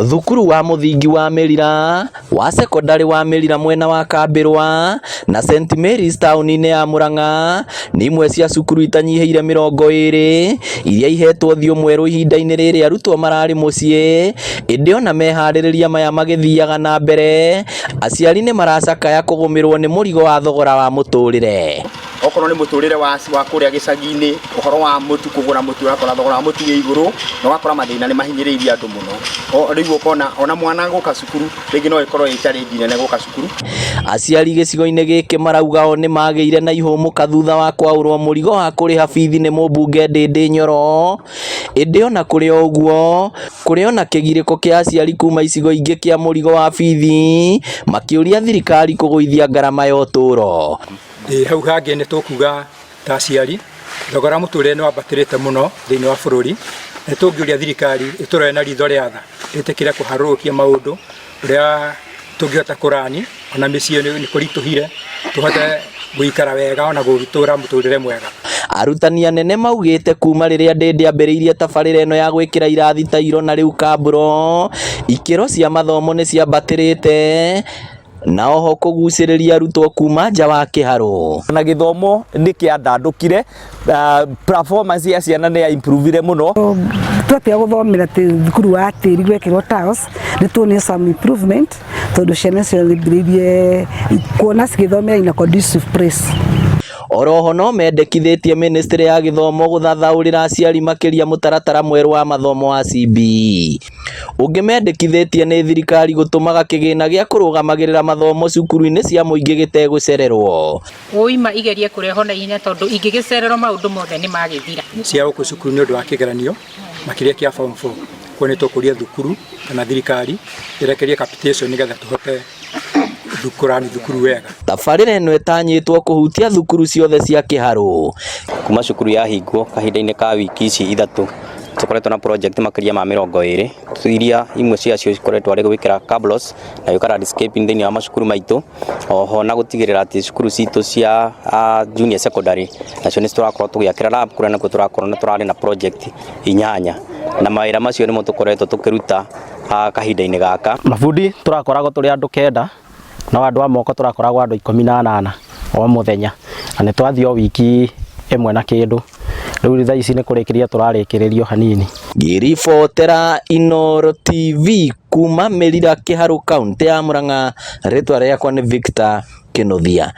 Thukuru wa mũthingi wa Mĩrira, wa cekondarĩ wa Mĩrira mwena wa Kambĩrwa na St Mary's taũni-inĩ ya Murang'a nĩ imwe cia cukuru itanyihĩire 20 iria ihetwo ũthiũ mwerũ ihinda-inĩ rĩrĩ arutwo mararĩ mũciĩ, ĩndĩ ona meharĩrĩria maya magĩthiaga na mbere, aciari nĩ maracakaya kũgũmĩrwo nĩ mũrigo wa thogora wa mũtũrĩre. Okorwo nĩ mũtũrĩre wa kũrĩa gĩcagi-inĩ, ũhoro wa mũtu, kũgũra mũtu, ũrakora thogora wa mũtu wĩ igũrũ, na ũgakora mathĩna nĩ mahinyĩrĩirie andũ mũno. Rĩu ũkona ona mwana gũka cukuru rĩngĩ no ĩkorwo ĩ challenge nene gũka cukuru. Aciari gĩcigo-inĩ gĩkĩ marauga o nĩmagĩire na ihũmũka thutha wa kwaũrwo mũrigo wa kũrĩha bithi nĩ mũmbunge Ndĩndĩ Nyoro, ĩndĩ ona kũrĩ o ũguo, kũrĩ ona kĩgirĩko kĩa aciari kuma icigo ingĩ kĩa mũrigo wa bithi makĩũria thirikari kũgũithia ngarama ya ũtũũro. Ĩ hau hangĩ nĩ tũkuga ta aciari thogora wa mũtũrĩre nĩ wambatĩrĩte mũno thĩinĩ wa bũrũri. Nĩ tũngĩũria thirikari ĩtũrore na ritho rĩa tha, ĩtĩkĩre kũharũrũkia maũndũ ũrĩa tũngĩhota kũrani ona mĩciĩ nĩ kũritũhire tũhote gũikara wega ona gũtũra mũtũrĩre mwega. Arutani anene maugĩte kuma rĩrĩa Ndĩndĩ ambĩrĩirie tabarĩra ĩno ya gwĩkĩra irathi tairo na rĩu kaburo, ikĩro cia mathomo nĩ ciambatĩrĩte na oho kũgucĩrĩria arutwo kuma nja wa kĩharo. Na gĩthomo nĩ kĩandandũkire, performance ya ciana nĩ ya improvire mũno. Twatiga gũthomera thukuru wa tĩri gwekĩrwo tiles, nĩ tuonire some improvement tondũ ciana ciambĩrĩirie kuona cigĩthomera in a conducive place. Oroho no mendekithĩtie ministry ya gĩthomo gũthathaũrĩra aciari makĩria mũtaratara mwerũ wa mathomo wa CBE. Ũngĩ mendekithĩtie nĩ thirikari gũtũmaga kĩgĩna gĩa kũrũgamagĩrĩra mathomo cukuru-inĩ cia mũingĩ gĩtegũcererwo. Ũima igerie kũrehwo na ihenya tondũ ingĩgĩcererwo maũndũ mothe nĩ magĩthira. Cia gũkũ cukuru nĩ ũndũ wa kĩgeranio makĩria kĩa form 4. Koguo nĩ tũkũria thukuru kana thirikari ĩrekerie capitation nĩgetha tũhote kũrani thukuru wega. Tabarĩra ĩno ĩtanyĩtwo kũhutia thukuru ciothe cia kĩharũ. Kuma cukuru yahingwo kahinda-inĩ ka wiki ici 3 tũkoretwo na project makĩria ma 20 iria imwe ciacio cikoretwo arĩ gwĩkĩra cabros na gwĩka landscaping thĩinĩ wa macukuru maitũ, oho na gũtigĩrĩra atĩ cukuru citũ cia junior secondary nacio nĩ tũrakorwo tũgĩakĩra lab kũrĩa nakuo tũrakorwo na tũrarĩ na project 8, na mawĩra macio nĩmo tũkoretwo tũkĩruta kahinda-inĩ gaka. Mabundi tũrakoragwo tũrĩ andũ 9, no andũ a moko tũrakoragwo andũ 18 o mũthenya, na nĩ twathiĩ o wiki ĩmwe na kĩndũ. Rĩu thaa ici nĩ kũrĩkĩrĩria tũrarĩkĩrĩrio hanini. Ngĩribotera Inooro TV kuma Mĩrira Kĩharũ, kaũntĩ ya Murang'a, rĩtwa rĩakwa nĩ Victor Kĩnuthia.